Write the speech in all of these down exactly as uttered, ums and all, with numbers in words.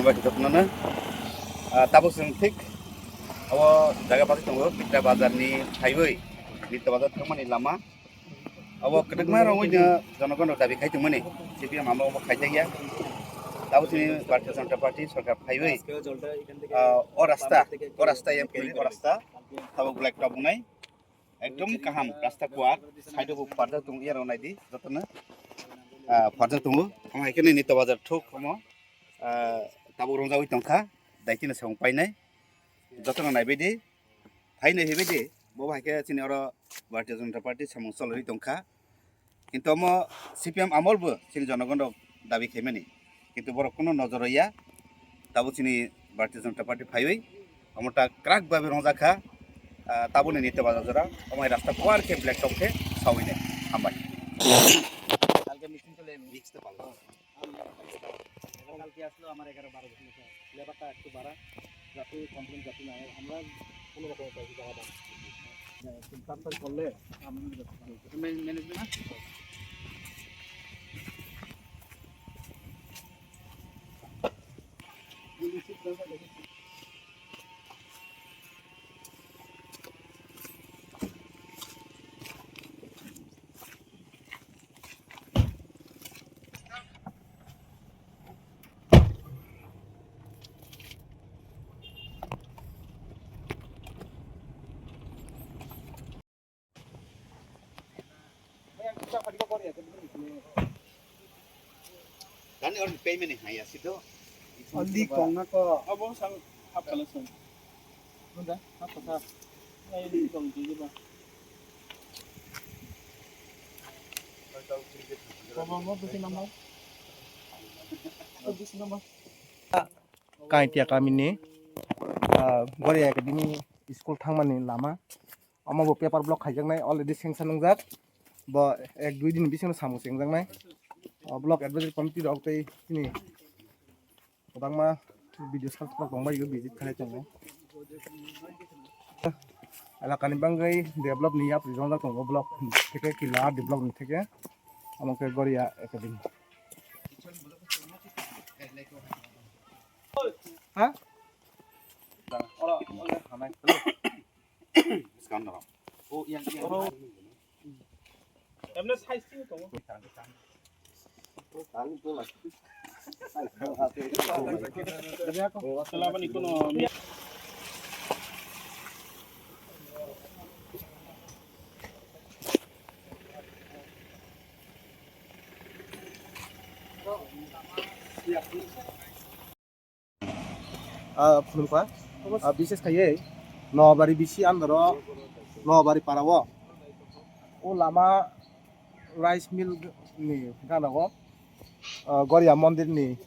Bai khe jotono, ah, tabuk chwng thik abo jaga bagwi tongo, Pitra Bazar ni highway, Nitya Bazar thangmani lama. Abo kwdwkma rwngwi no jonogon rok dabi khai tongmani, C P M amo obo khaijakya. Tabuk chini Bharatiya Janata Party sorkar phaiwi, ah, o rasta, o rasta yang phaiwi o rasta, tabuk black top wngnai. Ekdom kaham rasta kuar, side o bo pharjak tongo, iya rok naidi jotono, ah, pharjak tongo. Omo hai khe nini Nitya Bazar thuk omo, ah, tabuk rongjagwi tongkha, daitino samung painai. Jotono naibaidi, hai naibaidi, bo hai khe chini oro Bharatiya Janata Party samung chologwi tongkha. Kintu omo C P M amol bo chini jonogon rok dabi khaimani. Kintu borok kuno nojor ya. Tabuk chini Bharatiya Janata Party phaiwi omo ta kwrak babe rongjak kha. Ah, tabukni Nitya Bazar jora omo hai rasta kuar khe black top khe sawi nai. Hambai. কালকে আসলো আমার এগারো বারো জন। লেবারটা একটু বাড়া, যাতে কমপ্লেন যাতে না হয়, আমরা কোনো রকম পাইছি জায়গাটা। হ্যাঁ, তাড়াতাড়ি করলে আমরা management. Kani orang payment ni haya sido. Only kong na ko. Abo sang apa langsung. Munda, apa sa? Lain kong di ba. Mama, mama, bisi nama. Bisi nama. Kaitia kamini, ah, Goria Academy school thangmani lama. Omo bo paper block khaijaknai, already sanction wngjak. Bo ek dui din bisingo samung chengjaknai. O block advisory committee rok tei chini kwbangma video sal rok tongbai, visit khlai tongo. Elakani bagwi develop ni yapri rongjak tongo block theke kila develop ni theke. Omo khe Goria Academy. Ha? Oro, oro. Skang dong. Oh, yang, yang. Oro. Emne size sini tongo. Selama ni kono. Ah, phunukha, ah, bises khaiye Noabari bisi andaro, Noabari parao. O lama rice mill ni gana o, ah, Goria mondir ni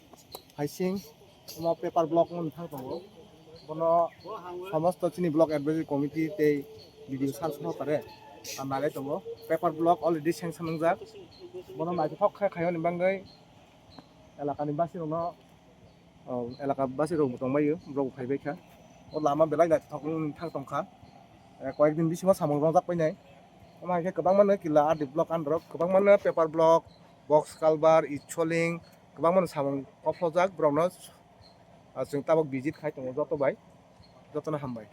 haising, omo paper block wng thang tongo. Bono somosto chini block advisory committee tei B D O sir sohokare, ah, nalai tongo. Paper block already sanction wngjak. Bono naithothok khe khaiyoni bagwi elakani basi rokno, oh, elaka basi rok bo tongbaio, borok bo phaibai kha. O lama belai naithothok wng thang tongkha. Eh, koyek din bisingo samung rongjak painai. Omo hai khe kwbangma no kila R D block under o kwbangma no paper block, box culvert, icholing, kwbangma no samung kophojak borokno, ah, chwng tabuk visit khai tongo joto bai. Jotono hambai.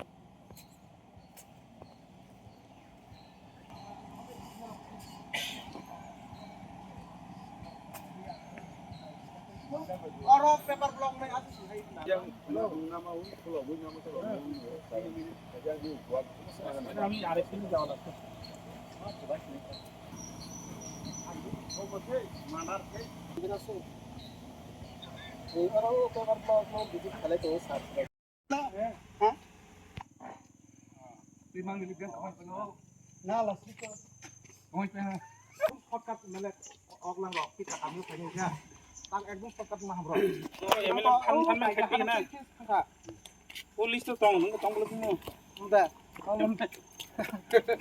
Oro paper block nai aswk hai na. Yang nama ui, kalau ui nama kalau ui. Yang ini, yang ini buat. Kami arif ini jauh lah. Mana sih? Ini oro paper block mau bikin kalian tuh subscribe. Ha? Twi mang ni gan kamai pano. Na la siko. Kamai pano. Shortcut mele ok lang rok, kita kami pano ya. Tang ekdom shortcut ma hamro. Oh, ya, mele phan, phan mai khat pi na. Police to tong, nung tong bolo mo. Udah.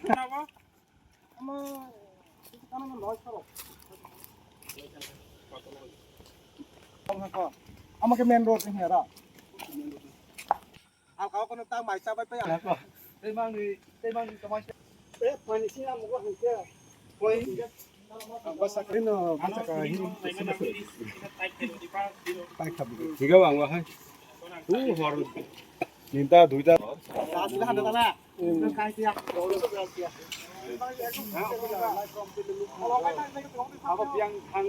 Kenapa? Ama, itu kan ama noise karo. Ama ke main road ni hera. Halka ko no tang mai chabai pa ya. Tei mang ni, tei mang ni kamai. Eh, pani sini amu ko hangke. Koi. Higa bang wahai. Tu hor ninta duita. Abo biang thang.